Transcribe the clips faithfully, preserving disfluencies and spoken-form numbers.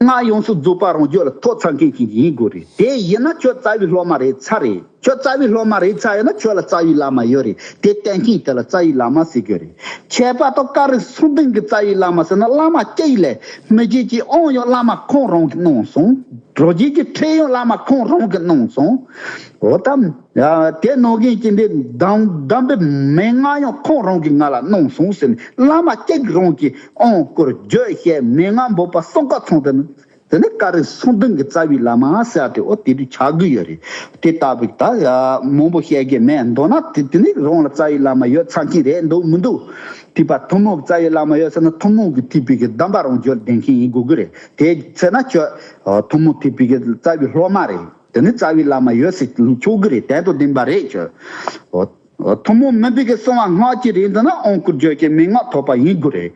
སྔགས་ཡོངས་སུ་རྫོགས་པ་རང་རྒྱུད་ལ་ཐོབ་ཚར་མཁན་ཞིག་ཡིན་དགོས་རེད། དེ་ཡིན་ན་ཁྱོད་རྩ་བའི་སློབ་མ་རེད་ཚར་རེད། ཁྱོད་རྩ་བའི་སློབ་མ་རེད་ཚར་ཡོད་ན་ཁྱོད་ལ་རྩ་བའི་བླ་མ་ཡོད་རེད། དེ་བསྟན་མཁན་དེ་ལ་རྩ་བའི་བླ་མ་ཟེར་གྱི་རེད། ཁྱད་པར་དུ་བཀའ་དྲིན་གསུམ་ལྡན་གྱི་རྩ་བའི་བླ་མ་ཟེར་ན་བླ་མ་གཅིག་ལས་མི་བརྗེད་ཀྱི་དབང་ཡང་བླ་མ་ཁོང་རང་གིས་གནང་སོང་། རྡོ་རྗེ་གི་ཁྲིད་ཡང་བླ་མ་ཁོང་རང་གིས་གནང་སོང་། འོ་ད། ཡ། དེ་ནང་བཞིན་གྱི་འདི་གདམས་གདམས་པའི་མན་ངག་ཡང་ཁོང་རང་གིས་ང་ལ་གནང་སོང་ཟེར་ནས་བླ་མ་གཅིག་རང་གིས་དབང་བསྐུར་བརྗོད་བཤད་མན་ངག་འབོགས་པ་གསུམ་ཀ་ཚང་དེ་ནི་དེ་ནི་བཀའ་དྲིན་གསུམ་ལྡན་གྱི་རྩ་བའི་བླ་མ་ཟེར་ཏེ་འོ་དེ་དུས་ཆགས་ཀྱི་ཡོད་རེད། དེ་ལྟ་བུའི་ད་ཡ་མང་པོ་བཤད་ཀྱི་མེད་མདོར་ན་དེ་དེ་ནི་རང་ལ་རྩ་བའི་བླ་མ་ཡོད་ཚར་མཁན་རེད་འདུག་མི་འདུག་ཐེག་པ་ཐུན་མོང་གི་རྩ་བའི་བླ་མ་ཡོད་ཟེར་ན་ཐུན་མོང་གི་ཐེག་པའི་གི་གདམས་པ་རང་བརྗོད་ལྡན་མཁན་ཡིན་དགོས་ཀྱི་རེད། དེ་ཚེ་ན་ཁྱོད་ཐུན་མོང་ཐེག་པའི་གི་རྩ་བའི་སློབ་མ་རེད། དེ་ནི་རྩ་བའི་བླ་མ་ཡོད་ཟེར་ཆོག་གི་རེད། དོན་དང་ལྡན་པ་རེད་ཁྱོད། འོ། འོ། ཐུན་མོང་མིན་པའི་གི་གསང་བ་སྔགས་ཀྱི་རིགས་འདི་ན་དབང་བསྐུར་བརྗོད་ཀྱི་མན་ངག་ཐོབ་པ་ཡིན་དགོས་རེད།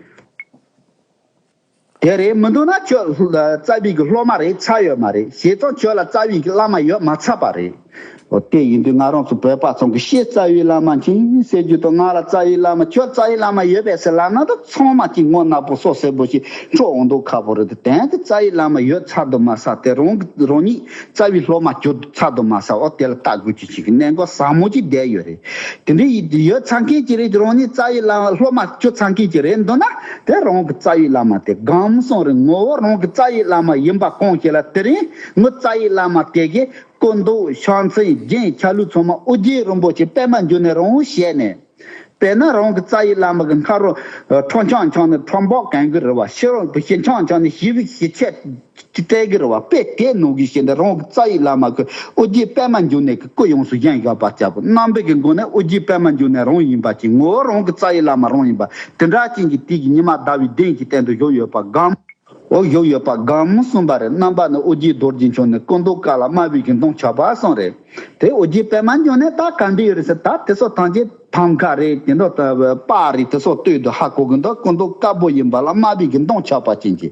དེ་རེད་མི་འདུག་ན་ཁྱོད་རྩ་བའི་གི་སློབ་མ་རེད་ཚར་ཡོད་མ་རེད། བྱས་ཙང་ཁྱོད་ལ་རྩ་བའི་གི་བླ་མ་ཡོད་མ་ཚར་བ་རེད། འོ་དེ་ཡིན་དུས་ང་རང་ཚོ་བོད་པ་ཚང་གི་ཤེས་རྩ་བའི་བླ་མ་མཁྱེན་ཟེར་རྒྱུ་དང་ང་ལ་རྩ་བའི་བླ་མ་ཁྱོད་རྩ་བའི་བླ་མ་ཡོད་པས་ཟེར་ལབ་ན་ད་ཚང་མ་གཅིག་ངོ་ནག་པོ་སོ་སེར་པོ་ཞིག་འཕྲོ་འོང་མདོག་ཁ་པོ་རེད་དེ་དོན་དེ་རྩ་བའི་བླ་མ་ཡོད་ཚར་དུ་མ་ཟ་དེ་རང་གི་རང་ཉིད་རྩ་བའི་སློབ་མ་གྱུར་ཚར་དུ་མ་ཟ། འོ་དེ་ལ་ལྟ་དགོས་ཀྱི་ཞིག་གི་གནད་འགག་ཟབ་མོ་ཅིག་བསྡད་ཡོད་རེད། དེ་འདྲའི་ཡོད་ཚར་མཁན་ཅིག་རེད། རང་ཉིད་རྩ་བའི་བླ་མ་སློབ་མ་གྱུར་ཚར་མཁན་ཅིག་རེད་འདུག་ན་དེ་རང་གི་རྩ་བའི་བླ་མ་དེ་སྒོམ་གསུམ་རེད། ངོ་བོ་རང་གི་རྩ་བའི་བླ་མ་ཡིན་པ་གང་ཞིག་ལ་དེ་རིང་ངི་རྩ་བའི་བླ་མ་དེ་གི་སྐུ་མདོག་ཕྱག་མཚན་རྒྱན་ཆ་ལུགས་ཚང་མ་ཨོ་རྒྱན་རིན་པོ་ཆེ་པད་མ་འབྱུང་གནས་རང་བཞེས་ནས། དཔེར་ན་རང་གི་རྩ་བའི་བླ་མ་གི་ཁ་རོ་ཁྲོ་ཆང་ཆང་ནས་ཁྲོ་འབོག་གན་གི་རེད་བ། ཤི་རོ་བུ་ཤི་ཆང་ཆང་ནས་ཤི་བི་ཤི་ཆད་སྤྲད་གི་རེད་བ། དཔེ་དེ་ནང་གི་ཤི་འདི་རང་གི་རྩ་བའི་བླ་མ་གི་ཨོ་རྒྱན་པད་མ་འབྱུང་གནས་ཀྱི་སྐུ་ཡོངས་སུ་བཞེངས་ཡོད་པ་ལྟ་བུ། རྣམ་པའི་གི་སྒོ་ནས་ཨོ་རྒྱན་པད་མ་འབྱུང་གནས་རང་ཡིན་པ་ཅིག་ངོ་བོ་རང་གི་རྩ་བའི་བླ་མ་རང་ཡིན་པ་དེ་འདྲ་ཅན་གྱི་དུས་ཀྱི་ཉི་མ་ཟླ་བའི་གདན་གྱི་སྟེང་དུ་བཞུགས་ཡོད་པ་སྒོམ། འོ་བཞུགས་ཡོད་པ་སྒོམ་གསུངས་པ་རེད། རྣམ་པ་ནི་ཨོ་རྒྱན་རྡོ་རྗེ་འཆང་ནས་སྐུ་མདོག་དཀར་ལ་དམར་བའི་གི་མདུང་ཆགས་པ་གསུངས་རེད། དེ་ཨོ་རྒྱན་པད་མ་འབྱུང་གནས་ད་ག་འདྲ་ཡོད་རེད་ཟེར་ད་དེ་ཚོ་ཐམས་ཅད་ཐང་ཀ་རེད། དེ་འདྲ་ད་པ་རེད། དེ་ཚོ་སྟོད་དུ་ཧ་གོ་གི་འདུག་སྐུ་མདོག་དཀར་པོ་ཡིན་པ་ལ་དམར་བའི་གི་མདུང་ཆགས་པ་ཅན་གྱི་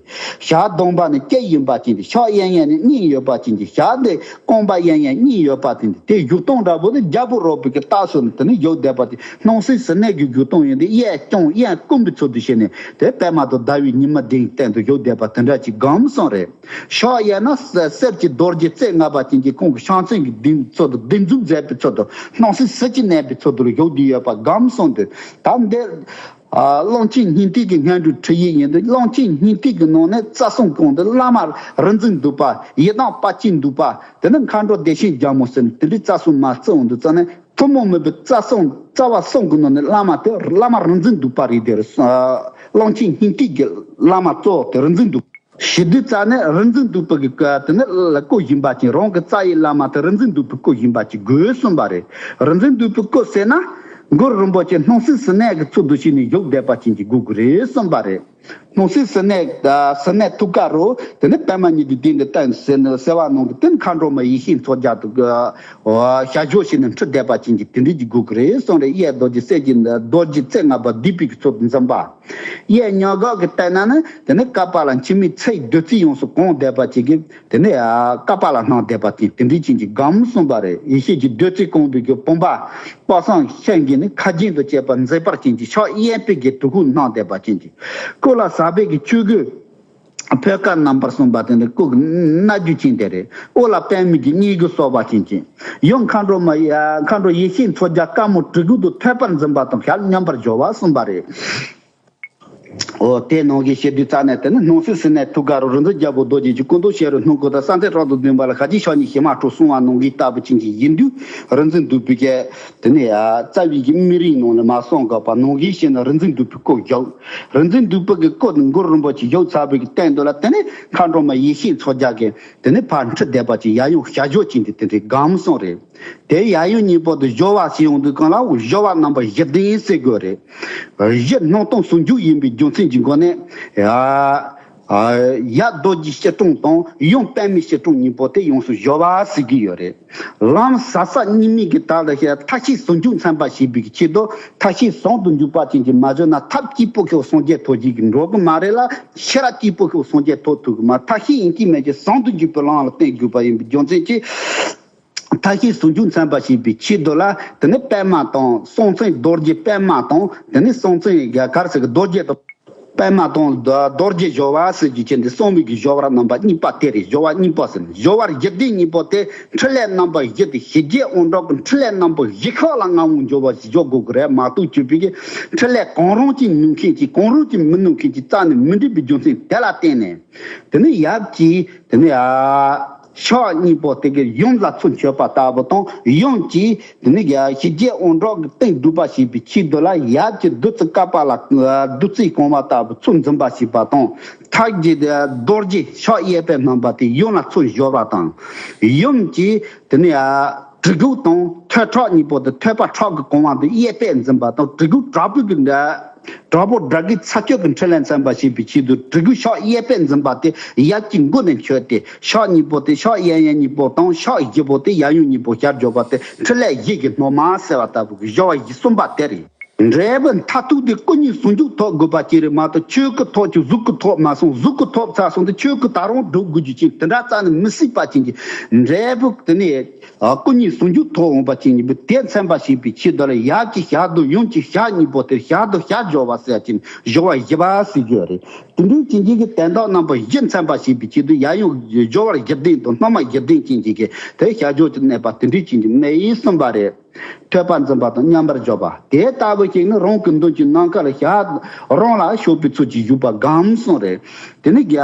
ཞྭ་གདོང་པ་ནི་སྐྱེས་ཡིན་པ་ཅན་གྱི་ཕྱག་གཡས་གཡོན་ནས་གཉིས་ཡོད་པ་ཅན་གྱི་ཞྭ་འདི་རྐང་པ་གཡས་གཡོན་གཉིས་ཡོད་པ་དེ་འདི་དེ་བཞུགས་སྟངས་འདྲ་པོ་ནི་རྒྱལ་པོ་རོལ་པའི་གི་རྟགས་སུ་ནི་དེ་ནི་བཞུགས་བསྡད་པ་དེ་སྣང་སྲིད་ཟིལ་གནོན་གྱི་བཞུགས་སྟངས་ཡིན་ཏེ་གཡས་བརྐྱང་གཡོན་བསྐུམ་པའི་ཚུལ་དུ་བྱས་ནས། དེ་པད་མ་དང་ཟླ་བའི་ཉི་མ་གདན་སྟེང་དུ་བཞུགས་བསྡད་པ་དེ་འདྲ་ཅིག་སྒོམ་གསུངས་རེད། ཕྱག་གཡས་ན་གསེར་གྱི་རྡོ་རྗེ་རྩེ་ལྔ་པ་ཅན་གྱི་ཁོང་གི་ཕྱག་མཚན་གྱི་གདུང་ཚོད་དུ་གདུང་འཛུགས་མཛད་པའི་ཚུལ་དུ་སྣང་སྲིད་ཟིལ་གྱིས་གནོན་པའི་ཚུལ་དུ་བཞུགས་བསྡད་ཡོད་པ་སྒོམ་གསུངས་ཏེ། ད་འདི་གླང་ཆེན་སྙིང་ཐིག་གི་སྔོན་འགྲོའི་ཁྲིད་ཡིག་ཡིན་འདུག་གླང་ཆེན་སྙིང་ཐིག་གི་ནང་ནས་རྩ་གསུམ་གོང་དུ་བླ་མ་རིག་འཛིན་གདུགས་པ་ཡི་དམ་དཔལ་གྱི་གདུགས་པ་དེ་ནི་མཁའ་འགྲོ་བདེ་ཆེན་རྒྱལ་མོ་ཟེར་ནས་དེ་འདྲའི་རྩ་གསུམ་མ་བརྩི་འོང་དུས་ཙ་ནས། ཐུན་མོང་མིན་པའི་རྩ་གསུམ་རྩ་བ་གསུམ་གྱི་ནང་ནས་བླ་མ་དེ་བླ་མ་རིག་འཛིན་གདུགས་པ་རེད་དེ། གླང་ཆེན་སྙིང་ཐིག་གི་བླ་མ་གཙོ་བོ་དེ་རིག་འཛིན་གདུགས་པ། ཞི་བདེ་རྩ་ནས་རིག་འཛིན་གདུགས་པ་གི་སྐུ་དེ་ནི་སྐུ་བཞིན་པ་ཅན། རང་གི་རྩ་ཡི་བླ་མ་དེ་རིག་འཛིན་གདུགས་པའི་སྐུ་བཞིན་པ་ཅིག་དགོས་གསུངས་པ་རེད། རིག་འཛིན་གདུགས་པའི་སྐུ་ཟེར་ན་གུ་རུ་རིན་པོ་ཆེ་སྣང་སྲིད་ཟིལ་གནོན་གྱི་ཚུལ་དུ་བྱས་ནས་བཞུགས་བསྡད་པ་ཅན་གྱི་དགོས་ཀྱི་རེད་གསུངས་པ་རེད། སྣང་སྲིད་ཟིལ་གནོན་ཟིལ་གནོན་ཐུགས་ཀ་རུ་དེ་ནི་པད་མ་ཉི་ཟླའི་གདན་དུ་བསྟན་ཟེར་ནས་གསལ་བ་ནང་གི་དེ་ནི་མཁའ་འགྲོ་མ་ཡེ་ཤེས་མཚོ་རྒྱལ་དུ་ཞལ་བཞུགས་བྱས་ནས་འཁྲིད་བསྡད་པ་ཅན་གྱི་དེ་འདྲའི་གི་དགོས་ཀྱི་རེད་གསུངས་རེད། གཡས་རྡོ་རྗེ་གསེར་གྱི་རྡོ་རྗེ་རྩེ་ལྔ་པ་བསྡུས་པའི་གི་ཚུལ་དུ་འཛིན་པ། གཡས་ཉག་ག་གི་སྟེང་ན་ནི་དེ་ནི་ཀ་པཱ་ལ་འཆི་མེད་ཚེའི་བདུད་རྩི་ཡོངས་སུ་གང་བསྡད་པ་ཅིག་གིས་དེ་ནི་ཀ་པཱ་ལ་སྣང་བསྡད་པ་ཅིག་དེ་འདྲའི་ཅན་གྱི་སྒོམ་གསུངས་པ་རེད། ཡེ་ཤེས་ཀྱི་བདུད་རྩི་གང་བའི་གི་བུམ་པ་དཔག་བསམ་ཤིང་གི་ནི་ཁ་རྒྱན་དུ་བྱས་པ་མཛེས་པར་ཅན་གྱི་ཕྱག་གཡས་པའི་གི་དུར་ཁུང་སྣང་བསྡད་པ་ཅན་གྱི་སྐུ་ལ་ཟག་པའི་གི་ཆོས་གོས་ཕོད་ཀ་རྣམ་པར་གསུངས་པ་དེ་ནི་སྐུ་གི་སྣ་རྒྱུ་ཅན་དེ་རེད། འོག་ལ་པདྨའི་གི་སྙིང་གོས་གསོལ་བ་ཅན་གྱི་ཡུམ་མཁའ་འགྲོ་མ་མཁའ་འགྲོ་ཡེ་ཤེས་མཚོ་རྒྱལ་དཀར་མོ་གྲི་གུག་ཏུ་ཐོད་པར་འཛིན་པ་དང་ཞལ་མཉམ་པར་སྦྱོར་བ་གསུངས་པ་རེད། འོ་དེ་ནང་གི་ཞེ་དུས་རྩ་ནས་དེ་ནི་སྣང་སྲིད་ཟིལ་གནོན་ཐུགས་ཀ་རུ་རིག་འཛིན་རྒྱལ་པོ་རྡོ་རྗེ་གི་སྐུ་མདོག་ཤེལ་རི་སྣུམ་ཁུ་དང་གསང་མཚན་སྲོག་དང་ལྡན་པ་ལ་ཤཱཀྱའི་ཕྱག་གཉིས་ཞི་མ་ཁྲོ་གསུང་བ་ནང་གི་ལྟ་བུ་ཅན་གྱི་ཡིན་དུས་རིག་འཛིན་གདུགས་པའི་གི་དེ་ནི་རྩ་བའི་གི་དམིགས་རིམ་ནང་ལ་མ་གསུངས་ག་པ་ནང་གི་ཞེ་ན་རིག་འཛིན་གདུགས་པའི་སྐུ་བཞུགས། རིག་འཛིན་གདུགས་པའི་གི་སྐུ་ནི་གུ་རུ་རིན་པོ་ཆེ་བཞུགས་ཚར་བའི་གི་སྟེང་དུ་ལ་དེ་ནི་མཁའ་འགྲོ་མ་ཡེ་ཤེས་མཚོ་རྒྱལ་གི་དེ་ནི་ཕར་འཁྲིད་བསྡད་པ་ཅིག་ཡབ་ཡུམ་ཞལ་བཞུགས་ཅན་དེ་དེ་འདྲའི་སྒོམ་གསུངས་རེད། དེ་ཡབ་ཡུམ་གཉིས་པོ་དེ་སྦྱོར་བ་ཞིག་ཡོང་དུས་གང་ལ་སྦྱོར་བ་རྣམ་པ་བཞི་ལྡན་ཟེར་དགོས་རེད། གཞི་སྣང་སྟོང་ཟུང་འཇུག་ཡིན་པའི་རྒྱུ་མཚན་གྱི་སྒོ་ནས། ཡ། ཡབ་རྡོ་རྗེ་སྐྱིལ་ཀྲུང་དང་ཡུམ་པདྨའི་སྐྱིལ་ཀྲུང་གཉིས་པོ་དེ་ཡོངས་སུ་སྦྱོར་བ་ཟེར་གྱི་ཡོད་རེད། ལམ་ཟབ་ས་གཉིས་མེད་ཀྱི་དག་ལ་བཤད་མཐའ་བཞི་ཟུང་འཇུག་མཚོན་པར་བྱེད་པའི་ཆེད་དུ་མཐའ་བཞི་ཟུང་དུ་འཇུག་པ་ཅན་གྱི་མ་བྱོན་ན་ཐབས་སྐྱིད་པོ་ཁྱོད་སངས་རྒྱས་ཐོབ་བྱེད་ཀྱི་འགྲོ་གི་མ་རེད་ལ་ཤེས་རབ་སྐྱིད་པོ་ཁྱོད་སངས་རྒྱས་ཐོབ་ཐུབ་ཀྱི་མ་མཐའ་བཞི་ཡིན་གྱི་མེད་ཀྱི་ཟུང་དུ་འཇུག་པའི་ལམ་ལ་བརྟེན་དགོས་པ་ཡིན་པའི་རྒྱུ་མཚན་གྱིས། མཐའ་བཞི་ཟུང་འཇུག་མཚོན་པར་བྱེད་པའི་ཆེད་དུ་ལ་དེ་ནི་པདྨ་དང་གསང་མཚན་རྡོ་རྗེ་པདྨ་དང་དེ་ནི་གསང་མཚན་ག་རེ་ཟེར་གི་རྡོ་རྗེ་དང་ པདྨ་དང་རྡོ་རྗེ་སྦྱོར་བ་ཟེར་རྒྱུ་ཅན་དེ་གསུམ་པའི་གི་སྦྱོར་བ་རྣམ་པ་གཉིས་པ་དེ་རེད། སྦྱོར་བ་གཉིས་པ་ཟེར་ན་སྦྱོར་བ་བཞི་ལྡན་གཉིས་པོ་དེ་འཕྲིན་ལས་རྣམ་པ་བཞི་དེ་ཞི་རྒྱས་དབང་དྲག་གི་འཕྲིན་ལས་རྣམ་པ་བཞི་ཁག་ལ་མངའ་དབང་འབྱོར་བ་ཞིག་འཇོག་དགོས་ཀྱི་རེད་མ་གཏོགས་བཅུ་པའི་གི་འཕྲིན་ལས་གང་རུང་གཅིག་ནུས་མཁན་གཅིག་གང་རུང་གཅིག་མི་ནུས་མཁན་གཅིག་རྩ་ནས་མི་འགྲིག་པའི་རྒྱུ་མཚན་དེ་ལ་བརྟེན་ནས། དེ་ནས་ཡབ་ཀྱིས་དེ་ནས་ཨ་ཕྱག་གཉིས་པོ་དེ་གའི་ཡུམ་ལ་ཚུར་མཆོད་པ་ལྟ་བུ་དང་ཡུམ་གྱིས་དེ་ནས་ཡ་ཞི་རྒྱས་དབང་དྲག་གི་རྟེན་སྒྲུབ་པ་བྱེད་པའི་ཆེད་དུ་ལ་ཡབ་ཀྱི་བདུད་རྩི་བསྐལ་པ་ལ་བདུད་རྩིའི་གོང་བ་ལྟ་བུ་ཚུར་འཛིན་པ་བྱེད་པ་དང་། ཐགས་ཀྱི་རྡོ་རྗེ་ཕྱག་གཡས་པའི་རྣམ་པ་དེ་ཡུམ་ལ་ཚུར་སྦྱོར་བ་དང་། ཡུམ་གྱིས་དེ་ནས་ཡ་གྲི་གུག་དང་ཐོད་ཁྲག་གཉིས་པོ་དེ་ཐོད་པ་ཁྲག་གི་གོང་བ་དེ་གཡས་པས་འཛིན་པ་དང་། གྲི་གུག་དྲག་པོའི་གི་འདྲ། དྲག་པོ་དགྲ་བགེགས་ཚར་གཅོད་ཀྱི་འཕྲིན་ལས་མཚོན་པ་བྱེད་པའི་ཆེད་དུ་གྲི་གུག་ཕྱག་གཡས་པས་འཛིན་པ་དེ་ཡབ་ཀྱི་མགུལ་ནས་འཁྱུད་དེ། ཕྱག་གཉིས་པོ་དེ་ཕྱག་གཡས་གཡོན་གཉིས་པོ་དང་ཕྱག་བཞི་པོ་དེ་ཡབ་ཡུམ་གཉིས་པོ་ཞལ་འཇོག་པ་དེ་འཕྲིན་ལས་བཞི་གི་སྣོན་མ་ཟེར་བ་ལྟ་བུ་གི་སྦྱོར་བ་བཞི་གསུམ་པ་དེ་རེད། འབྲས་བུ་མཐར་ཐུག་དེ་སྐུ་གཉིས་ཟུང་འཇུག་ཐོབ་དགོས་པ་ཅིག་རེད་མ་གཏོགས་ཆོས་སྐུ་ཐོབ་ཀྱི་གཟུགས་སྐུ་ཐོབ་མ་སོང་། གཟུགས་སྐུ་ཐོབ་ཚར་སོང་དུས་ཆོས་སྐུ་ད་རུང་སྒྲུབ་དགོས་རྒྱུ་ཅིག་དེ་འདྲ་རྩ་ནས་མི་སྲིད་པ་ཅན་གྱི་འབྲས་བུ་དེ་ནས། ཨ་སྐུ་གཉིས་ཟུང་འཇུག་ཐོབ་འོང་བ་ཅན་ཡིན་པས་དེ་མཚོན་པ་བྱེད་པའི་ཆེད་དུ་ལ་ཡབ་ཀྱི་ཞལ་དང་ཡུམ་གྱི་ཞལ་གཉིས་པོ་དེ་ཞལ་དང་ཞལ་སྦྱོར་བ་ཟེར་ཅིང་སྦྱོར་བ་བཞི་པ་ཟེར་རྒྱུ་རེད། དེ་འདྲའི་ཅན་གྱི་དོན་དག་རྣམ་པ་བཞི་མཚོན་པ་བྱེད་པའི་ཆེད་དུ་ཡབ་ཡུམ་སྦྱོར་བ་བཞི་ལྡན་དང་སྣོན་མ་བཞི་ལྡན་ཅན་གྱི་དེ་ཞལ་སྦྱོར་གྱི་གནས་པ་དེ་འདྲའི་ཅན་གྱི་མེ་ཡིས་གསུངས་པ་རེད། ཐོས་པ་འཛིན་པ་དང་མཉམ་པར་སྦྱོར་བ་དེ་ལྟ་བུ་ཞིག་ནི་རང་གི་མདུན་གྱི་ནམ་མཁའ་ལ་ཞལ་རང་ལ་ཕྱོགས་པའི་ཚུལ་གྱིས་བཞུགས་པ་སྒོམ་གསུངས་རེད། དེ་ནི་རྒྱ།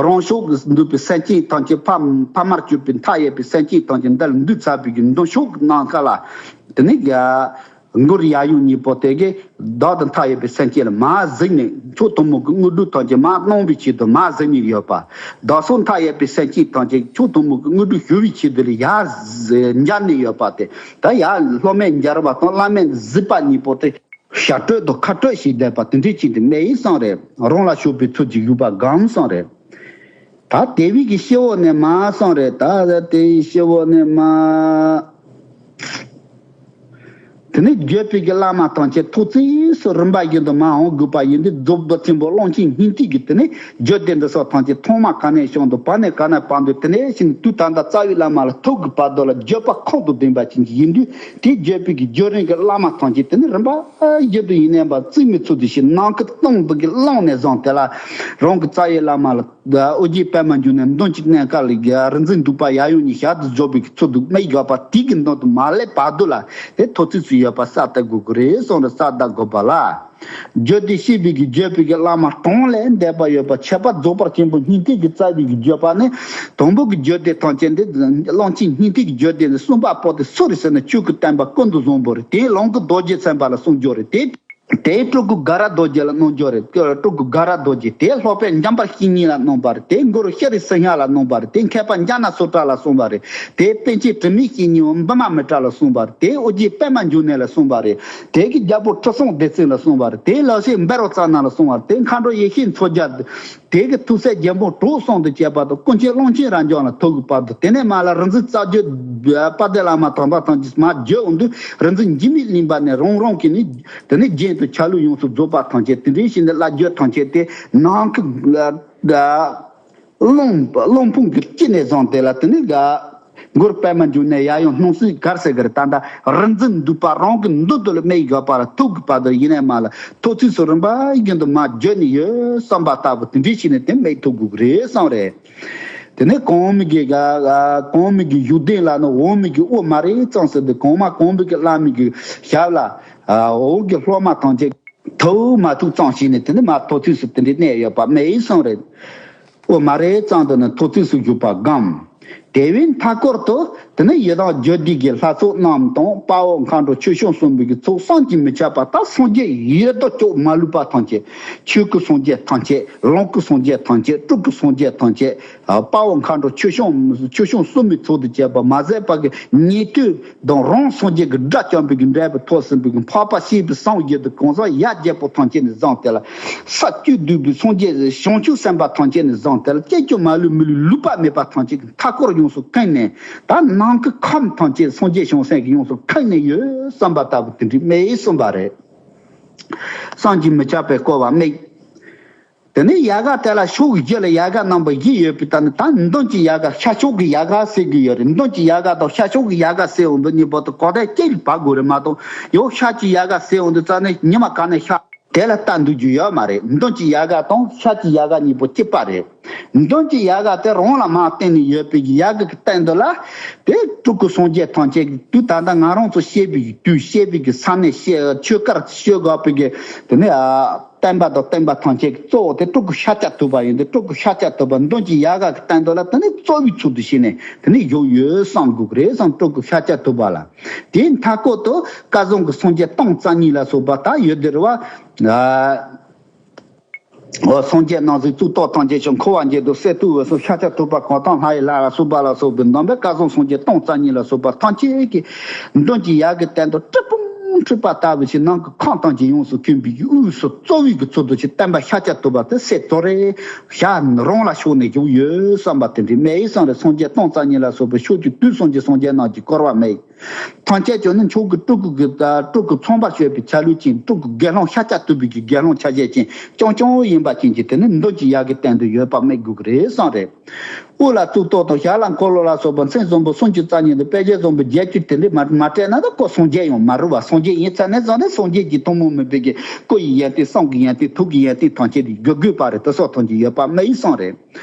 རང་ཕྱོགས་ཀྱི་འདུས་པའི་སེམས་ཅན་ཐམས་ཅད་ཕ་ཕ་མར་གྱུར་པའི་མཐའ་ཡས་པའི་སེམས་ཅན་ཐམས་ཅད་འདི་ལ་འདུས་ཚར་བའི་གི་མདུན་ཕྱོགས་ཀྱི་ནམ་མཁའ་ལ། དེ་ནས་ཀྱི་མགུར་ཡབ་ཡུམ་གཉིས་པོ་དེ་གིས་བདག་དང་མཐའ་ཡས་པའི་སེམས་ཅན་ལ་མར་གཟིགས་ནས་ཕྱོགས་ཐུན་མོང་གི་དངོས་གྲུབ་ཐམས་ཅད་མར་གནང་བའི་ཆེད་དུ་མར་གཟིགས་ནས་ཡོད་པ། བདག་སོགས་མཐའ་ཡས་པའི་སེམས་ཅན་ཐམས་ཅད་ཕྱོགས་ཐུན་མོང་གི་དངོས་གྲུབ་ཞུ་བའི་ཆེད་དུ་ལ་ཡར་མཇལ་ནས་ཡོད་པ་དེ། ད་ཡར་སློབ་མས་མཇལ་བ་དང་བླ་མས་གཟིགས་པ་གཉིས་པོ་དེ། ཞབས་སྤྲོད་དང་ཁ་སྤྲོད་བྱས་བསྡད་པ་དེ་འདྲའི་ཅིག་དེ་མེ་ཡིས་གསུངས་རེད། རང་ལ་ཕྱོགས་པའི་ཚུལ་གྱིས་བཞུགས་པ་སྒོམ་གསུངས་རེད། ད་དེ་བས་ཀྱི་སྤྱི་བོ་ནས་མར་གསུངས་རེད། ད་དེ་ཡི་སྤྱི་བོ་ནས་མར། དེ་ནས་བརྒྱུད་པའི་གི་བླ་མ་ཐམས་ཅད་ཐོག་བརྩེགས་སུ་རིམ་པ་བཞིན་དུ་མར་འོང་དགོས་པ་ཡིན་དུས་རྫོགས་པ་ཆེན་པོ་གླང་ཆེན་སྙིང་ཐིག་གི་དེ་ནས་རྒྱུད་སྡེ་འདི་སོགས་ཐམས་ཅད་ཐོག་མ་ག་ནས་བྱུང་དང་བར་ནས་ག་ནས་བར་དུ་དེ་ནས་ཕྱིན་དུས་ད་ལྟ་རྩ་བའི་བླ་མ་ལ་ཐུག་གི་བར་དུ་ལ་བརྒྱུད་པ་ཁོང་དུ་ལྡན་པ་ཅན་གྱི་ཡིན་དུས་དེ་བརྒྱུད་པའི་གི་བརྒྱུད་རིམ་གྱི་བླ་མ་ཐམས་ཅད་དེ་ནས་རིམ་པ། ཨ་ཡེ་དུ་ཡིན་ནའི་བར་རྩིས་མི་ཚུགས་དུ་ཞིག་ནང་གི་སྟེང་དུ་གི་བླངས་ནས་བཟུང་དེ་ལ་རང་གི་རྩ་བའི་བླ་མ་ལ་ཨོ་རྒྱན་པདྨ་འབྱུང་གནས་མདུན་གྱི་གནས་ཁ་ལ་གི་རིག་འཛིན་གདུགས་པ་ཡབ་ཡུམ་གཉིས་ཞལ་དུ་འཇོག་པའི་གི་ཚུལ་དུ་སྨྲས་དགོས་པ་དེ་གི་མདུན་དུ་མ་སླེབས་བར་དུ་ལ་དེ་ཐོག་བརྩེགས་སུ་ཡོད་པ་གསལ་བཏབ་དགོས་ཀྱི་རེད་གསུངས་རེད། གསལ་བཏབ་དགོས་པ་ལ། བརྒྱུད་དེ་བཤད་པའི་གི་བརྒྱུད་པའི་གི་བླ་མ་གྲངས་ལས་འདས་པ་ཡོད་པ་ཁྱད་པར་རྫོགས་པ་ཆེན་པོ་སྙིང་ཐིག་གི་རྩ་བའི་གི་བརྒྱུད་པ་ནི་དང་པོ་གི་བརྒྱུད་སྡེ་ཐམས་ཅད་འདི་གླང་ཆེན་སྙིང་ཐིག་གི་བརྒྱུད་སྡེ་ནི་གསུམ་པ་པོ་དེ་སུ་རེད་ཟེར་ན་ཆོས་ཀྱི་བསྟན་པ་ཀུན་ཏུ་བཟང་པོ་རེད། དེའི་ལུང་གི་རྡོ་རྗེ་མཚོན་པ་ལ་གསུང་སྦྱོར་རེད། དེ་དེའི་སྤྲུལ་སྐུ་དགའ་རབ་རྡོ་རྗེ་ལ་གནང་སྦྱོར་རེད། སྤྲུལ་སྐུ་དགའ་རབ་རྡོ་རྗེ་དེ་སློབ་དཔོན་འཇམ་དཔལ་བཤེས་གཉེན་ལ་གནང་བ་རེད། དེ་གུ་རུ་ཤྲཱི་སིང་ཧ་ལ་གནང་བ་རེད། དེ་མཁས་པ་ཛྙཱ་ན་སུ་ཏྲ་ལ་གསུངས་པ་རེད། དེ་པཎ་ཆེན་དྲི་མེད་བཤེས་གཉེན་འབུམ་མ་མི་ཏྲ་ལ་གསུངས་པ་རེད། དེ་ཨོ་རྒྱན་པདྨ་འབྱུང་གནས་ལ་གསུངས་པ་རེད། དེ་གི་རྒྱལ་པོ་ཁྲི་སྲོང་ལྡེ་བཙན་ལ་གསུངས་པ་རེད། དེ་ལག་ཤེས་འབར་བ་ཙ་ན་ལ་གསུངས་པ་རེད། དེ་མཁའ་འགྲོ་ཡེ་ཤེས་མཚོ་རྒྱལ། དེ་གི་ཐུགས་སྲས་རྒྱལ་མོ་གྲོགས་གསུམ་དང་བཅས་པ་དང་ཀུན་མཁྱེན་ཀློང་ཆེན་རབ་འབྱམས་ལ་ཐུག་གི་བར་དུ་དེ་ནས་མར་ལ་རིག་འཛིན་རྩ་བརྒྱུད་དཔལ་ལྡན་བླ་མ་དམ་པ་ཐམས་ཅད་མར་བརྒྱུད་འོང་དུས་རིག་འཛིན་འཇིགས་མེད་གླིང་པ་ནས་རང་རང་གི་ནི་དེ་ནས་རྒྱན་དུ་ཆ་ལུགས་ཡོངས་སུ་རྫོགས་པ་ཐམས་ཅད་དེ་འདྲའི་ཞིག་ནས་བླ་བརྒྱུད་ཐམས་ཅད་དེ་ནང་གི་རླུང་རླུང་ཕུང་གི་དཀྱིལ་ནས་བཟུང་དེ་ལ་དེ་ནས་ག་གུ་རུ་པདྨ་འབྱུང་གནས་ཡབ་ཡུམ་སྣང་སྲིད་གར་ཟེར་གི་རེད། ད་ལྟ་རིག་འཛིན་གདུགས་པ་རང་གི་མདུན་དུ་ལ་སྨྲས་དགོས་པ་ལ་ཐུག་གི་བར་དུ་ཡིན་ནའི་མར་ལ་ཐོག་བརྩེགས་སུ་རིམ་པ་བཞིན་དུ་མར་བརྒྱུད་ནས་ཡོད་བསམ་པ་ལྟ་བུ་དེ་འདྲའི་ཞིག་ནས་དེ་སྨྲས་ཐུབ་དགོས་ཀྱི་རེད་བསམ་རེད། དེ་ནས་གོང་མའི་གི་ག་གོང་མའི་གི་བཞུགས་གདན་ལ་ནི་འོག་མའི་གི་དབུ་མ་རེ་གཙང་ཟེར་ཏེ་གོང་མ་གོང་མའི་གི་བླ་མའི་གི་ཞབས་ལ་འོག་གི་སློབ་མ་ཐམས་ཅད་ཐུགས་མ་ཐུག་གཙང་བྱས་ནས་དེ་ནས་མར་ཐོག་བརྩེགས་སུ་དེ་འདྲའི་གནས་ཡོད་པ་སྨྲས་གསུངས་རེད། དབུ་མ་རེ་གཙང་དུ་ནི་ཐོག་བརྩེགས་སུ་བཞུགས་པ་སྒོམ། དེ་བས་མཐའ་སྐོར་དུ་དེ་ནས་ཡི་དམ་རྒྱུད་སྡེ་གི་ལྷ་ཚོགས་རྣམས་དང་དཔའ་བོ་མཁའ་འགྲོ་ཆོས་སྐྱོང་གསུམ་པོའི་གི་ཚོགས་བསམ་གྱིས་མི་ཁྱབ་པ་དང་སངས་རྒྱས་ཡི་དྭགས་སྐྱོབ་མ་ལུས་པ་ཐམས་ཅད། ཆོས་སྐུ་སངས་རྒྱས་ཐམས་ཅད། ལོངས་སྐུ་སངས་རྒྱས་ཐམས་ཅད། སྤྲུལ་སྐུ་སངས་རྒྱས་ཐམས་ཅད། དཔའ་བོ་མཁའ་འགྲོ་ཆོས་སྐྱོང་ཆོས་སྐྱོང་གསུམ་པོའི་ཚོགས་དང་བཅས་པ་མ་ཟད་པ་གི་ཉན་ཐོས་དང་རང་སངས་རྒྱས་ཀྱི་སྒྲ་བརྐྱང་པའི་གི་འབྲས་བུ་ཐོབ་ཟིན་པའི་གི་འཕགས་པ་སྤྱན་རས་གཟིགས་དང་གང་ཟག་ཡ་བརྒྱད་པོ་ཐམས་ཅད་ནས་བཟུང་སྟེ་ལ། ས་བཅུ་འདུས་པའི་སངས་རྒྱས་བྱང་ཆུབ་སེམས་དཔའ་ཐམས་ཅད་ནས་བཟུང་སྟེ་ལ་སྐྱེ་རྒྱུ་མ་ལུས་མི་ལུས་ལུས་པ་མེད་པ་ཐམས་ཅད་ཀྱི་མཐའ་སྐོར་ཡོངས་སུ་ཁེངས་ནས། ད་ནང་གི་ཁམས་ཐམས་ཅད་སངས་རྒྱས་བྱང་སེམས་ཀྱིས་ཡོངས་སུ་ཁེངས་ནས་ཡོད་བསམ་པ་ལྟ་བུ་དེ་འདྲའི་སྨྲས་གསུངས་པ་རེད། བསམ་གྱིས་མི་ཁྱབ་པའི་བཀོད་པ་སྨྲས། དེ་ནས་ཡལ་ག་དེ་ལ་ཕྱོགས་བཞི་ལ་ཡལ་ག་རྣམ་པ་བཞི་ཡོད་པའི་སྟེང་ནས་ད་མདུན་གྱི་ཡལ་ག་ཤར་ཕྱོགས་ཀྱི་ཡལ་ག་ཟེར་གྱི་ཡོད་རེད། མདུན་གྱི་ཡལ་ག་དང་ཤར་ཕྱོགས་ཀྱི་ཡལ་ག་ཟེར་འོང་དུས་གཉིས་པོ་དེ་གོ་དོན་གཅིག་ལ་བབ་དགོས་རེད་མ་གཏོགས་ཡང་ཤར་གྱི་ཡལ་ག་ཟེར་འོང་དུས་རྩ་ནས་ཉི་མ་ག་ནས་ཤར། དེ་ལ་ལྟ་འདུག་རྒྱུ་ཡོད་མ་རེད། མདུན་གྱི་ཡལ་ག་དང་ཤར་གྱི་ཡལ་ག་གཉིས་པོ་གཅིག་པ་རེད། མདུན་གྱི་ཡལ་ག་དེ་རང་ལ་མར་བསྟན་ནས་ཡོད་པའི་ཡལ་ག་གི་སྟེང་དུ་ལ། དེ་སྤྲུལ་སྐུ་སངས་རྒྱས་ཐམས་ཅད་ཀྱི་དུས་ད་ལྟ་ང་རང་ཚོ་བཤད་པའི་དུས་བཤད་པའི་གི་ས་གནས་བཤད་ཆོས་སྐོར་བཤད་དགོས་པའི་གི་དེ་ནས་ཨ། བསྟན་པ་དང་བསྟན་པ་ཐམས་ཅད་ཀྱི་གཙོ་བོ་དེ་སྤྲུལ་སྐུ་ཤཱཀྱ་ཐུབ་པ་ཡིན་ཏེ། སྤྲུལ་སྐུ་ཤཱཀྱ་ཐུབ་པ་མདུན་གྱི་ཡལ་ག་གི་སྟེང་དུ་ལ་དེ་ནས་གཙོ་བོའི་ཚུལ་དུ་བྱས་ནས་དེ་ནས་བཞུགས་ཡོད་བསམ་དགོས་ཀྱི་རེད་བསམ། སྤྲུལ་སྐུ་ཤཱཀྱ་ཐུབ་པ་ལ། དེའི་མཐའ་སྐོར་དུ་བསྐལ་བཟང་གི་སངས་རྒྱས་སྟོང་རྩ་གཉིས་ལ་སོགས་པ་ད་ཡོད་དེ་རེད་བ། ཨ། འོ། སངས་རྒྱས་རྣམ་གཟིགས་གཙུག་ཏོར་ཐམས་ཅད་ཀྱང་། འཁོར་བ་འཇིག་རྟེན་གསེར་ཐུབ་འོད་སྲུང་། ཤཱཀྱ་ཐུབ་པ་གང་དག་ལྷ་ཡི་ལྷ་ལ་སོགས་པ་ལ་སོགས་པའི་ནང་པའི་བསྐལ་བཟང་སངས་རྒྱས་སྟོང་རྩ་གཉིས་ལ་སོགས་པ་ཐམས་ཅད་ཀྱི་མདུན་གྱི་ཡལ་གའི་སྟེང་དུ་སྤྲིན་ཕུང་འཁྲིགས་པ་ལྟ་བུ་ཞིག་ནང་གི་ཁམས་ཐམས་ཅད་ཡོངས་སུ་ཁེངས་པའི་དབུས་སུ་གཙོ་བོའི་གི་ཚུལ་དུ་ཞིག་བསྟན་པ་ཤཱཀྱ་ཐུབ་པ་དེ་སྲས་ཙོ་རེ་ཞག་རང་ལ་ཕྱོགས་ནས་བཞུགས་ཡོད་བསམ་པ་དེ་འདྲའི་མེ་ཡི་སང་རེ། སངས་རྒྱས་སྟོང་རྩ་གཉིས་ལ་སོགས་པའི་ཕྱོགས་བཅུའི་དུས་གསུམ་གྱི་སངས་རྒྱས་རྣམས་ཀྱིས་བསྐོར་བ་མེ་ཡི། ཐམས་ཅད་ཀྱང་ནི་མཆོག་གི་སྤྲུལ་སྐུ་གི་སྤྲུལ་སྐུ་ཚངས་པར་སྤྱོད་པའི་ཆ་ལུགས་ཅན། སྤྲུལ་སྐུ་དགེ་སློང་ཤཱཀྱ་ཐུབ་པའི་གི་དགེ་སློང་ཆ་བྱད་ཅན་རྐྱང་རྐྱང་ཡིན་པ་ཅན་གྱི་དེ་ནི་མདུན་གྱི་ཡལ་གའི་སྟེང་དུ་ཡོད་པ་སྨོས་དགོས་ཀྱི་རེད་བསམ་རེད། དབུ་ལ་གཙུག་ཏོར་དང་། ཞབས་ལ་འཁོར་ལོ་ལ་སོགས་པ་མཚན་བཟང་པོ་སུམ་ཅུ་རྩ་གཉིས་དང་། དཔེ་བྱད་བཟང་པོ་བརྒྱད་ཅུ་དེ་འདྲས་མ་མ་སྤྲད་ན་ད་ཁོ་སངས་རྒྱས་ཡང་མ་རུང་བ། སངས་རྒྱས་ཡིན་ཚར་ནས་བཟུང་ནས་སངས་རྒྱས་ཀྱི་ཐུན་མོང་མིན་པའི་གི་སྐུ་ཡི་ཡོན་ཏན། བསམ་གྱི་ཡོན་ཏན། ཐུགས་ཀྱི་ཡོན་ཏན་ཐམས་ཅད་དེ་དགོས་དགོས་པ་རེད། དེ་སོགས་ཐམས་ཅད་ཡོད་པ་སྨོས་ཡི་བསམ་རེད།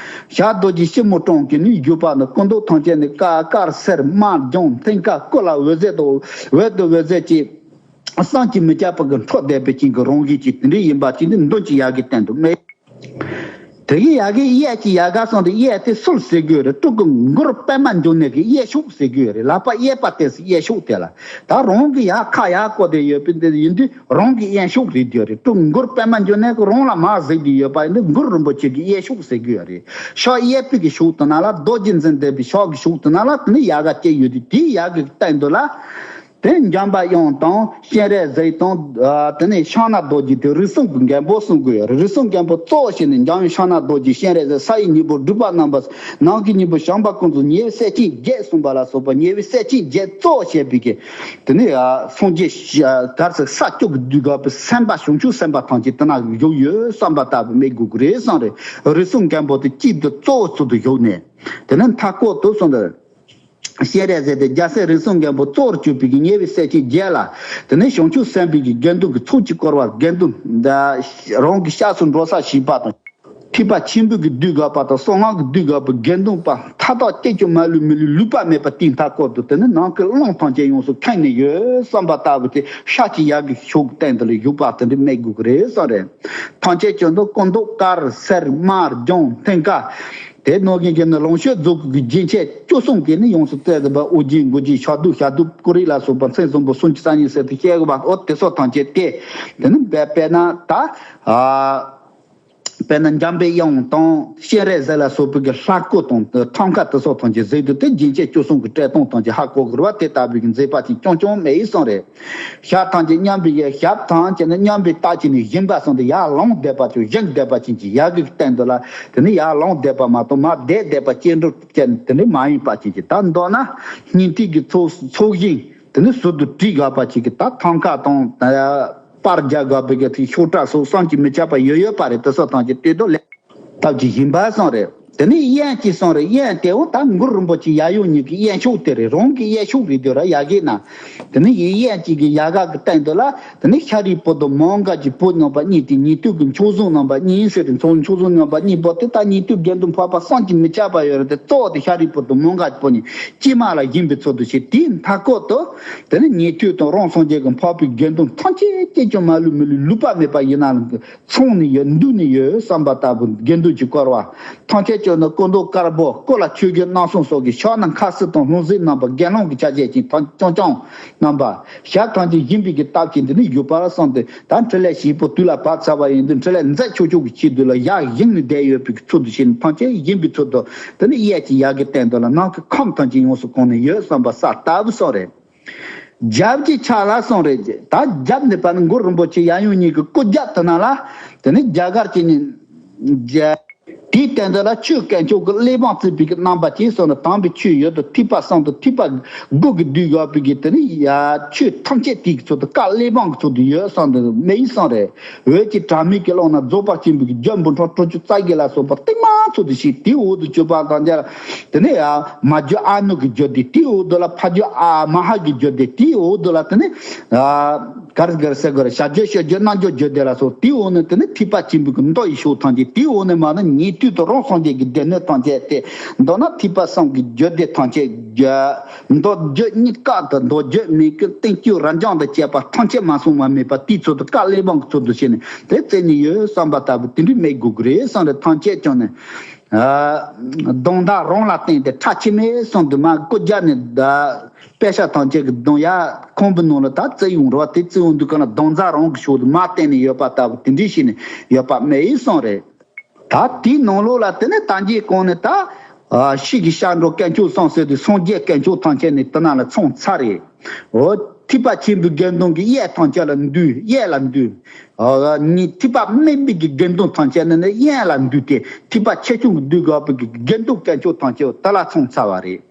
ཞབས་རྡོ་རྗེ་སྤྱི་བོ་དྲུང་གིས་ནི་བཞུགས་པ་ནི་སྐུ་མདོག་ཐམས་ཅད་ནི་དཀར་དཀར་སེར་དམར་ལྗང་མཐིང་ག། སྐུ་ལ་འོད་ཟེར་དང་འོད་དང་འོད་ཟེར་གྱིས་བསམ་གྱིས་མི་ཁྱབ་པ་གི་འཕྲོ་བསྡད་པའི་ཅན་གྱི་རང་བཞིན་གྱི་དེ་འདྲ་ཡིན་པ་ཅིག་ནི་མདུན་གྱི་ཡལ་གའི་སྟེང་དུ་སྨོས། དེ་གི་ཡལ་གའི་གཡས་ཀྱི་ཡལ་ག་སོང་དུ་གཡས་དེ་སུ་ལ་ཟེར་གི་ཡོད་རེད། སྤྲུལ་སྐུ་མགུར་པད་མ་འབྱུང་གནས་ཀྱི་གཡས་ཕྱོགས་ཟེར་གི་ཡོད་རེད། ལག་པ་གཡས་པ་དེ་སུ་གཡས་ཕྱོགས་དེ་ལ། ད་རང་གི་ཡར་ཁ་ཡར་བསྐོར་ཏེ་ཡོད་པའི་འདི་ཡིན་དུས་རང་གི་གཡས་ཕྱོགས་རེད་དེ་རེད། སྤྲུལ་མགུར་པད་མ་འབྱུང་གནས་ཀྱི་རང་ལ་མར་གཟིགས་ཏེ་ཡོད་པ་ཡིན་དུས་མགུར་རིན་པོ་ཆེ་གི་གཡས་ཕྱོགས་ཟེར་གི་ཡོད་རེད། ཕྱག་གཡས་པའི་གི་ཕྱོགས་དེ་ན་ལ་རྡོ་རྗེ་འཛིན་ལྡན་པའི་ཕྱག་གི་ཕྱོགས་དེ་ན་ལ་དེ་ནི་ཡལ་ག་བཅས་ཡོད་དུས་དེའི་ཡལ་གའི་སྟེང་དུ་ལ། དེ་འཇམ་པའི་དབྱངས་དང་སྤྱན་རས་གཟིགས་དང་། ཨ། དེ་ནས་ཕྱག་ན་རྡོ་རྗེ་དེ་རིགས་གསུམ་གྱི་མགོན་པོ་གསུང་གི་ཡོད་རེད། རིགས་གསུམ་མགོན་པོ་གཙོ་བོ་བྱས་ནས་འཇམ་དབྱངས་ཕྱག་ན་རྡོ་རྗེ་སྤྱན་རས་གཟིགས་ས་ཡི་སྙིང་པོ་སྒྲུབ་པ་རྣམ་པ། ནང་གི་སྙིང་པོ་བྱམས་པ་ཀུན་རྫོབ་ཉེ་བའི་སྲས་ཆེན་བརྒྱད་གསུངས་པ་ལ་སོགས་པ་ཉེ་བའི་སྲས་ཆེན་བརྒྱད་གཙོ་བོ་བྱས་པའི་གི་དེ་ནས། ཨ། སངས་རྒྱས་གར་སོང་ས་བཅུ་གི་དུས་སྐབས་སེམས་དཔའ་བྱང་ཆུབ་སེམས་དཔའ་ཐམས་ཅད་དེ་ན་བཞུགས་ཡོད་བསམ་པ་ལྟ་བུ་སྨོས་དགོས་ཀྱི་རེད་བསམ་རེད། རིགས་གསུམ་མགོན་པོ་དེ་གཅིག་ཏུ་གཙོ་བོ་ཚུལ་དུ་བཞུགས་ནས་དེ་ནས་མཐའ་སྐོར་དུ་སོང་དུ། སྤྱན་རས་གཟིགས་དེ་རྒྱལ་སྲས་རིགས་གསུམ་མགོན་པོ་གཙོ་བོར་གྱུར་པའི་ཉེ་བའི་སྲས་ཆེན་བརྒྱད་ལ། དེ་ནས་བྱང་ཆུབ་སེམས་དཔའི་གི་དགེ་འདུན་གྱི་ཚོགས་ཀྱིས་བསྐོར་བ། དགེ་འདུན་རང་གི་སྐྱབས་སུ་འགྲོ་ས་ཞིག་པ་དང་། ཐེག་པ་ཆེན་པོའི་གི་དུས་འགོ་པ་དང་གསང་སྔགས་ཀྱི་དུས་འགོ་པའི་དགེ་འདུན་པ་མཐའ་དག་གཅིག་ཀྱང་མ་ལུས་མི་ལུས་ལུས་པ་མེད་པ་དེའི་མཐའ་སྐོར་དུ། དེ་ནས་ནང་གི་རླུང་ཐམས་ཅད་ཡོངས་སུ་ཁེངས་ནས་ཡོད་བསམ་པ་ལྟ་བུ་དེ་ཤར་གྱི་ཡལ་གའི་ཕྱོགས་སྟེང་དུ་ལ་བཞུགས་པ་དེ་འདྲ་སྨོས་དགོས་ཀྱི་རེད་བསམ་རེད། ཐམས་ཅད་ཀྱང་དུ་སྐུ་མདོག་དཀར་སེར་དམར་ལྗང་མཐིང་ག། དེ་ནང་བཞིན་གྱི་ནི་ལོངས་སྤྱོད་རྫོགས་སྐུ་གི་རྒྱན་ཆས་བཅུ་གསུམ་གྱིས་ནི་ཡོངས་སུ་བསྐོར་བ། དབུ་རྒྱན་མགུལ་རྒྱན་ཞབས་རྡོལ་ཞབས་རྡོལ་སྐུ་རིས་ལ་སོགས་པ་མཚན་བཟང་པོ་སུམ་ཅུ་རྩ་གཉིས་ཟེར་དུ་བཤད་དགོས་པ། འོ་དེ་སོགས་ཐམས་ཅད་དེ་དེ་ནི་དཔེ་དཔེར་ན་ད། ཨ། དཔེར་ན་འཇམ་པའི་དབྱངས་དང་སྤྱན་རས་གཟིགས་ལ་སོགས་པའི་གི་ལྷ་སྐུ་དང་ཐང་ཀ་དེ་སོགས་ཐམས་ཅད་གཟིགས་དུས་དེ་རྒྱན་ཆས་བཅུ་གསུམ་གྱི་སྤྲས་སྟངས་ཐམས་ཅད་ཧ་གོ་དགོས་པ། དེ་ལྟ་བུའི་གི་མཛེས་པ་ཅིག་རྐྱང་རྐྱང་སྨོས་ཡི་བསམ་རེད། ཞབས་ཐམས་ཅད་མཉམ་པའི་ཡ། ཞབས་ཐམས་ཅད་ནི་མཉམ་པའི་རྟགས་ཀྱིས་ནི་བཞེངས་པ་སོང་སྟེ་ཡར་ལངས་བསྡད་པ་ཅིག་བཞེངས་བསྡད་པ་ཅན་གྱི་ཡལ་གའི་སྟེང་དུ་ལ། དེ་ནི་ཡར་ལངས་བསྡད་པ་མ་གཏོགས་མར་བསྡད་བསྡད་པ་སྐྱེ་འགྲོ་ཅན་དེ་ནི་མ་ཡིན་པ་ཅན་གྱི། ད་མདོར་ན་སྙིང་ཐིག་གི་ཚོགས་ཚོགས་ཞིང་དེ་ནི་ཟུར་དུ་བྲིས་དགོས་པ་ཅན་གྱི། ད་ཐང་ཀ་དང་པར་རྒྱག་དགོས་པའི་གི་ཤོག་གྲངས་སོགས་བསམ་གྱིས་མི་ཁྱབ་པ་ཡོད་ཡོད་པ་རེད། དེ་སོགས་ཐམས་ཅད་ལྟོས་དོ་ལེགས། ཐབས་ཀྱི་ཡིན་པ་བསམ་རེད། དེ་ནས་དབྱངས་ཀྱི་བསམ་རེད། དབྱངས་དེ་འོ་ད་མགུར་རིན་པོ་ཆེ་ཡར་ཡོང་ཉིད་ཀྱི་དབྱངས་ཕྱོགས་དེ་རེད། རང་གི་དབྱངས་ཕྱོགས་རེད་དེ་ར་ཡལ་གའི་ནང་། དེ་ནས་ཡི་དབྱངས་ཀྱི་གི་ཡལ་ག་གི་སྟེང་དུ་ལ། དེ་ནས་ཤཱ་རིའི་བུ་དང་མོའུ་འགལ་གྱི་བུ་རྣམ་པ་གཉིས་དེ་ཉན་ཐོས་ཀྱི་མཆོག་ཟུང་རྣམ་པ་གཉིས་ཟེར་ཏེ། མཆོག་མཆོག་ཟུང་རྣམ་པ་གཉིས་པོ་དེ་ད་ཉན་ཐོས་དགེ་འདུན་འཕགས་པ་བསམ་གྱིས་མི་ཁྱབ་པ་ཡོད་རེད་དེ། གཙོ་བོ་དེ་ཤཱ་རིའི་བུ་དང་མོའུ་འགལ་གྱི་བུ་གཉིས་དཀྱིལ་མ་ལ་བཞེངས་པའི་ཚུལ་དུ་བྱས། དེའི་མཐའ་སྐོར་དུ་དེ་ནས་ཉན་ཐོས་དང་རང་སངས་རྒྱས་ཀྱི་འཕགས་པའི་དགེ་འདུན་ཐམས་ཅད་གཅིག་ཀྱང་མ་ལུས་མི་ལུས་ལུས་པ་མེད་པ་ཡིན་ན་ལ། ཚང་ནས་ཡོད། འདུས་ནས་ཡོད་བསམ་པ་ལྟ་བུ་དགེ་འདུན་གྱིས་བསྐོར་བ། ཐམས་ཅད་ཀྱང་ནི་སྐུ་མདོག་དཀར་པོ། སྐུ་ལ་ཆོས་གོས་རྣམ་གསུམ་སོགས་ཀྱི། ཕྱག་ན་མཁར་གསིལ་དང་ལྷུང་བཟེད་རྣམ་པ། དགེ་སློང་གི་ཆ་བྱད་ཅན་ཐང་རྐྱང་རྐྱང་རྣམ་པ། ཞབས་ཐམས་ཅད་བཞེངས་པའི་གི་སྟབས་ཀྱིས་འདི་ནི་བཞུགས་པར་བསམ་སྟེ། ད་འཕྲིན་ལས་བཞི་པོ་དུས་ལ་བབ་ཚར་བ་ཡིན་དུས་འཕྲིན་ལས་མཛད་ཆོག་ཆོག་གི་ཆེད་དུ་ལ་ཡར་བཞེངས་ནས་བསྡད་ཡོད་པའི་གི་ཚུལ་དུ་བྱས་ནས་ཐམས་ཅད་བཞེངས་པའི་ཚུལ་དུ། དེ་ནི་གཡས་ཀྱི་ཡལ་གའི་སྟེང་དུ་ལ་ནང་གི་ཁམས་ཐམས་ཅད་ཡོངས་སུ་གང་ནས་ཡོད་བསམ་པ་ས་ལྟ་བུ་བསམ་རེད། རྒྱབ་ཀྱི་ཕྱག་ལ་བསམ་རེད། ད་རྒྱབ་ནས་པ་ནི་མགུར་རིན་པོ་ཆེ་ཡར་ཡོང་ཉིད་ཀྱི་སྐུ་རྒྱབ་དེ་ན་ལ། དེ་ནི་རྒྱ་གར་གྱི་ནི་རྒྱ། དེའི་སྟེང་དུ་ལ་ཆོས་དཀོན་མཆོག་གི་གླེགས་བམ་བརྩིགས་པའི་གི་རྣམ་པ་ཅན་སོགས་ནི་དམ་པའི་ཆོས་ཡོད་དོ། ཐེག་པ་གསུམ་དུ་ཐེག་པ་དགུ་གི་བསྡུས་ཡོད་པའི་གི་དེ་ནི་ཡ་ཆོས་ཐམས་ཅད་དེའི་གི་ཚུལ་དུ་བཀའ་གླེགས་བམ་གི་ཚུལ་དུ་ཡོད་གསུངས་འདུག་མེད་གསུངས་རེད། འོད་ཀྱི་དྲ་མིག་གི་ཀློང་ན་རྫོགས་པར་བྱིན་པའི་གི་རྒྱུ་འབུམ་ཕྲག་དྲུག་ཅུ་རྩ་བརྒྱད་ལ་སོགས་པ་རྟིང་མ་ཚུལ་དུ་ཞིག་དེའི་འོག་ཏུ་གྱུར་པ་དང་འཇལ། དེ་ནས་ཡང་མ་གྱུར་ཨ་ནུ་གི་རྒྱུད་སྡེ། དེའི་འོག་ཏུ་ལ་ཕ་རྒྱུད་ཨ་མ་ཧ་གི་རྒྱུད་སྡེ། དེའི་འོག་ཏུ་ལ་དེ་ནས་ཨ་ག་རེ་ག་རེ་ཟེར་དགོས་རེད། བྱ་རྒྱུད་བྱ་རྒྱུད་རྣལ་འབྱོར་རྒྱུད་སྡེ་ལ་སོགས། དེའི་འོག་ནས་དེ་ནས་ཐེག་པ་ཆེན་པོའི་གི་མདོ་ཡི་ཕྱོགས་ཐམས་ཅད། དེའི་འོག་ནས་མ་ནི་ཉན་ཐོས་དང་རང་སངས་རྒྱས་ཀྱི་སྡེ་སྣོད་ཐམས་ཅད་དེ། མདོར་ན་ཐེག་པ་གསུམ་གྱི་རྒྱུད་སྡེ་ཐམས་ཅད། མདོ་རྒྱུད་གཉིས་ཀ་དང་མདོ་རྒྱུད་མན་སྐད་བསྟན་བཅོས་རབ་འབྱམས་དང་བཅས་པ་ཐམས་ཅད་མ་སོང་བ་མེད་པ་དེའི་ཚུལ་དུ་བཀའ་གླེགས་བམ་གྱི་ཚུལ་དུ་བྱས་ནས་དེ་བརྩིགས་ནས་ཡོད་བསམ་པ་ལྟ་བུ་དེ་འདྲའི་མེད་དགོས་ཀྱི་རེད་བསམ་རེད། ཐམས་ཅད་ཀྱང་ནི། ཨ་གདུང་མདའ་རང་ལ་བརྟེན་ཏེ་ཁྲ་ཆེ་མེད་གསུངས་འདུག་མ། སྐུ་རྒྱབ་ནས་ད་པད་ཤག་ཐམས་ཅད་ཀྱི་གདུང་ཡ་ཁང་པའི་ནང་ལ་ད་བརྩིགས་ཡོང་རེད་བ། དེ་བརྩིགས་ཡོང་དུས་གང་ལ་གདུང་མདའ་རང་གི་ཕྱོགས་དུ་མ་བརྟེན་ནས་ཡོད་པ་ལྟ་བུ་དེ་འདྲའི་ཞིག་ནས་ཡོད་པ་མེད་ཡིན་གསུངས་རེད། ད་དེའི་ནང་ལོགས་ལ་དེ་ནས་ད་འཇིག་གོང་ནས་ད་ཨ་ཤེལ་གྱི་ཤར་འགྲོ་དཀོན་མཆོག་གསུམ་ཟེར་དུས་སངས་རྒྱས་དཀོན་མཆོག་ཐམས་ཅད་ནི་དེ་ན་ལ་ཚང་ཚར་རེད། འོ་ཐེག་པ་ཆེན་པོའི་དགེ་འདུན་གྱི་གཡས་ཐམས་ཅད་ལ་འདུས། གཡས་ལ་འདུས། ཨ་ནི་ཐེག་པ་དམན་པའི་གི་དགེ་འདུན་ཐམས་ཅད་ནི་ནི་གཡོན་ལ་འདུས་ཏེ། ཐེག་པ་ཆེ་ཆུང་གི་འདུས་དགོས་པའི་གི་དགེ་འདུན་དཀོན་མཆོག་ཐམས་ཅད་དེ་ལ་ཚང་ཚར་བ་རེད།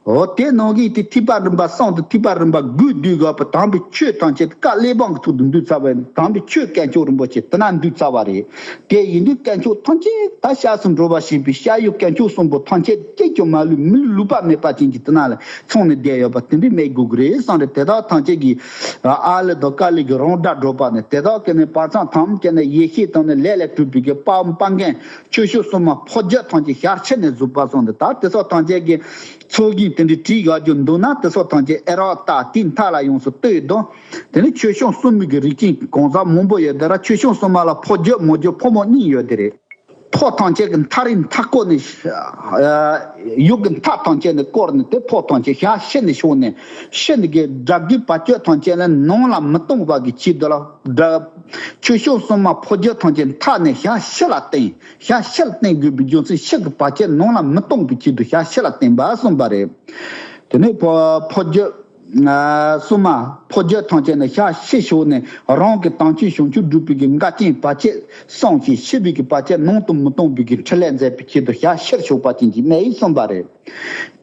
འོ་དེ་ནང་གི་དེ་ཐེག་པ་རིམ་པ་གསུམ་དང་ཐེག་པ་རིམ་པ་དགུ་འདུས་དགོས་པའི་དམ་པའི་ཆོས་ཐམས་ཅད་བཀའ་གླེགས་བམ་གྱི་ཚུལ་དུ་འདུས་ཚར་བ་ཡིན། དམ་པའི་ཆོས་དཀོན་མཆོག་རིན་པོ་ཆེ་དེ་ན་འདུས་ཚར་བ་རེད། དེ་ཡིན་དུས་དཀོན་མཆོག་ཐམས་ཅད་ད་སྐྱབས་སུ་འགྲོ་བ་ཞེས་པའི་སྐྱབས་ཡུལ་དཀོན་མཆོག་གསུམ་པོ་ཐམས་ཅད་སྐྱེ་ཀྱང་མ་ལུས། མི་ལུས་ལུས་པ་མེད་པ་ཅན་གྱི་དེ་ན་ལ་ཚང་ནས་བསྡད་ཡོད་པ་དེ་འདྲའི་མེད་དགོས་ཀྱི་རེད་བསམ་རེད། དེ་དག་ཐམས་ཅད་ཀྱི་ཨ་ལི་དང་ཀ་ལི་གི་རང་སྒྲ་སྒྲོག་པ་ནི་དེ་དག་གི་ནི་བག་ཚངས་ཐམས་ཅད་ནི་ཡེ་ཤེས་དང་ནི་ལས་ལས་གྲུབ་པའི་གི་དཔལ་དཔལ་མགོན་ཆོས་སྐྱོང་སྲུང་མ་ཕོ་རྒྱུད་ཐམས་ཅད་ཞལ་ཕྱེ་ནས་བཞུགས་པ་སོང་སྟེ། ད་དེ་ཚོ་ཐམས་ཅད་ཀྱི་ཚོགས་ཀྱི་དེ་འདྲའི་བྲིས་ཡག་རྒྱུ་འདུག་ན་དེ་ཚོ་ཐམས་ཅད་ཨེ་རག་ཏ་དེའི་མཐའ་ལ་ཡོངས་སུ་གཏོད་དང་། དེ་ནི་ཆོས་སྐྱོང་སྲུང་མའི་གི་རིགས་ཅན་གང་ཟག་མང་པོ་ཡོད་དེ་ར། ཆོས་སྐྱོང་སྲུང་མ་ལ་ཕོ་རྒྱུད་མོ་རྒྱུད་ཕོ་མོ་གཉིས་ཡོད་དེ་རེད། ཕོ་ཐམས་ཅད་ཀྱི་མཐའ་རིགས་མཐའ་བསྐོར་ནས། ཡུལ་གྱི་མཐའ་ཐམས་ཅད་ནས་བསྐོར་ནས་དེ་ཕོ་ཐམས་ཅད་ཞལ་ཕྱེ་ནས་བྱུང་ནས། ཕྱི་ནས་ཀྱི་དགྲ་བགེགས་བར་གཅོད་ཐམས་ཅད་ལ་ནང་ལ་མི་གཏོང་བ་གི་ཆེད་དུ་ལ། དགྲ་ཆོས་སྐྱོང་སྲུང་མ་ཕོ་རྒྱུད་ཐམས་ཅད་མཐའ་ནས་ཞལ་ཕྱི་ལ་བསྟན། ཞལ་ཕྱི་ལ་བསྟན་དགོས་པའི་རྒྱུ་མཚན་ཕྱི་གི་བར་ཆད་ནང་ལ་མི་གཏོང་བའི་ཆེད་དུ་ཞལ་ཕྱི་ལ་བསྟན་པ་གསུངས་པ་རེད། དེ་ནས་ཕོ་ཕོ་རྒྱུད་ཨ་སྲུང་མ་ཕོ་རྒྱུད་ཐམས་ཅད་ནས་ཞལ་ཕྱི་བྱུང་ནས་རང་གི་དམ་ཆོས་བྱང་ཆུབ་སྒྲུབ་པའི་གི་འགལ་རྐྱེན་བར་ཆད་སངས་ཤིང་ཕྱི་པའི་གི་བར་ཆད་ནང་དུ་མི་གཏོང་བའི་གི་འཕྲིན་ལས་མཛད་པའི་ཆེད་དུ་ཞལ་ཕྱིར་བྱུང་བ་ཅན་གྱི་མེ་ཡིས་གསུངས་པ་རེད།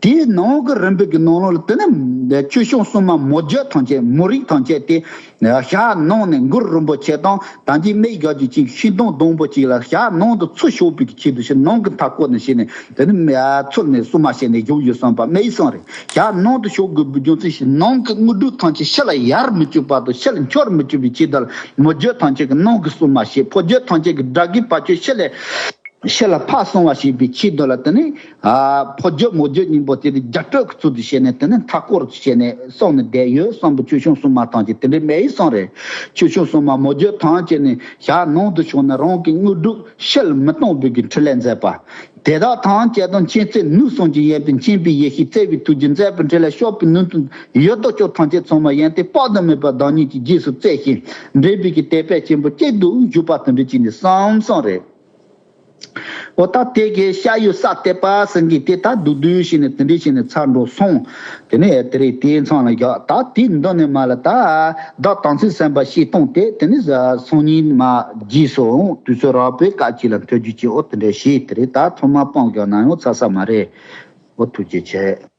དེའི་ནང་གི་རིམ་པའི་གི་ནང་ལོགས་ལ་དེ་ནས་ཆོས་སྐྱོང་སྲུང་མ་མོ་རྒྱུད་ཐམས་ཅད་མོ་རིགས་ཐམས་ཅད་དེ། ཞལ་ནང་ནས་མགུར་རིན་པོ་ཆེ་དང་ད་གིན་མེ་ཡི་ག་ཅུ་ཅིག་ཤིང་སྡོང་སྡོང་པོ་ཅིག་ལ་ཞལ་ནང་དུ་ཚུར་ཤོག་པའི་གི་ཆེད་དུ་ཞལ་ནང་གི་མཐའ་བསྐོར་ནས་བྱས་ནས་དེ་ནི་མེ་ཚུར་ནས་སྲུང་མ་བྱས་ནས་བཞུགས་ཡོད་བསམ་པ་མེ་ཡིས་གསུངས་རེད། ཞལ་ནང་དུ་ཤོག་དགོས་པའི་རྒྱུ་མཚན་ཞིག་ནང་གི་དངོས་གྲུབ་ཐམས་ཅད་ཕྱི་ལ་ཡར་མི་བཅུག་པ་དང་ཕྱི་ལ་འཆོར་མི་བཅུག་པའི་ཆེད་དུ་མོ་རྒྱུད་ཐམས་ཅད་ཀྱི་ནང་གི་སྲུང་མ་བྱས། ཕོ་རྒྱུད་ཐམས་ཅད་ཀྱི་དགྲ་བགེགས་བར་གཅོད་ཕྱི་ལས། ཕྱི་ལ་ཕར་སོང་བ་ཞེས་པའི་ཆེད་དུ་ལ་དེ་ནི་ཨ་ཕོ་རྒྱུད་མོ་རྒྱུད་གཉིས་པོ་དེ་ནི་རྒྱ་སྤྲོད་ཀྱི་ཚུལ་དུ་བྱས་ནས་དེ་ནི་མཐའ་བསྐོར་དུ་བྱས་ནས་སོང་ནས་བསྡད་ཡོད་བསམ་པ་ཆོས་སྐྱོང་སྲུང་མ་ཐམས་ཅད་དེ་འདྲའི་མེ་ཡིས་གསུངས་རེད། ཆོས་སྐྱོང་སྲུང་མ་མོ་རྒྱུད་ཐམས་ཅད་ནི་ཞལ་ནང་དུ་ཤོག་ནས་རང་གི་དངོས་གྲུབ་ཕྱི་ལ་མི་གཏོང་བའི་གི་འཕྲིན་ལས་མཛད་པ། དེ་དག་ཐམས་ཅད་དང་མཁྱེན་བརྩེ་ནུས་གསུམ་གྱིས་ཡོད་པའི་མཁྱེན་པའི་ཡེ་ཤེས་བརྩེ་བའི་ཐུགས་རྗེ་མཛད་པའི་འཕྲིན་ལས་སྐྱོབ་པའི་ནུས་མཐུ་ཡོད་དོ་ཅོག་ཐམས་ཅད་ཚང་མ་ཡོན་ཏན་དཔག་ཏུ་མེད་པ་བདག་ཉིད་ཀྱི་རྗེས་སུ་བརྩེ་ཞིང་འདྲེན་པའི་གི་དད་པས་ཆེན་པོ་གཅིག་ཏུ་བཞུགས་པ་དེ་འདྲ་ཅིག་ནི་བསམ་བསམ་རེད། འོ་ད་དེ་གའི་ཤ་ཡུ་ས་དེ་པ་སེང་གེ་དེ་ད་སྡུག་སྡུག་ཞིག་ནས་དེ་འདྲས་ཞིག་ནས་ཚར་འགྲོ་སོང་། དེ་ནས་དེ་རེད་དེའི་མཚམས་ལ་བཞག་ད་དེའི་མདུན་ནས་མ་ལ་ད་བདག་དམ་ཚིག་སེམས་དཔའ་ཞིག་གཏོང་སྟེ་དེ་ནས་སང་ཉིན་མ་རྗེས་སུ་འོང་དུས་ཚོད་རག་པའི་སྐབས་ཅིག་ལ་ཐོས་རྒྱུ་ཅིག་འོ་དེ་འདྲས་ཞིག་དེ་རེད། ད་ཐོག་མ་སྤང་བཞག་ན་ཡང་ཚར་ས་མ་རེད། འོ་ཐུགས་རྗེ་ཆེ།